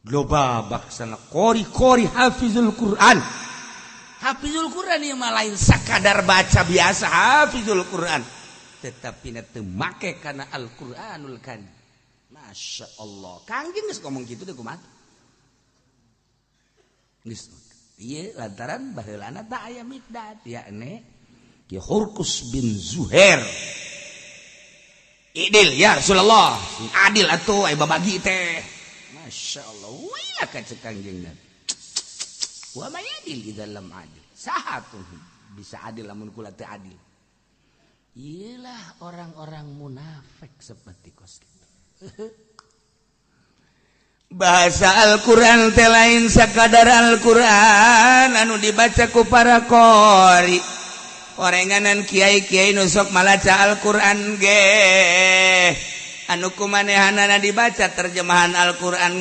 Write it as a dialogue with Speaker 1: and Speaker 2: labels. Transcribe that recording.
Speaker 1: Loba baksana qori-qori hafizul Quran. Hafizul Quran ieu mah lain sakadar baca biasa hafizul Quran, tetapi na teu make kana Al-Qur'anul Karim. Masya Allah, Kangjeng geus ngomong kitu deh, kumaha geus ieu? Lantaran baheulana tak aya Miqdad, yakni Ki Hurkus bin Zuhair. "Idil ya Rasulullah, adil atuh aya babagi teh." Masya Allah, wila ka cek Kangjeng Nabi, "Wa may adil idza lam adil?" Saha tuh bisa adil lamun kula teu adil? Iyalah, orang-orang munafik seperti kos gitu. Bahasa Al-Quran teh lain sakadar Al-Quran anu dibaca ku para qori, orenganan kiai-kiai nu sok malaca Al-Quran ge, anu kumanehanana dibaca terjemahan Al-Quran.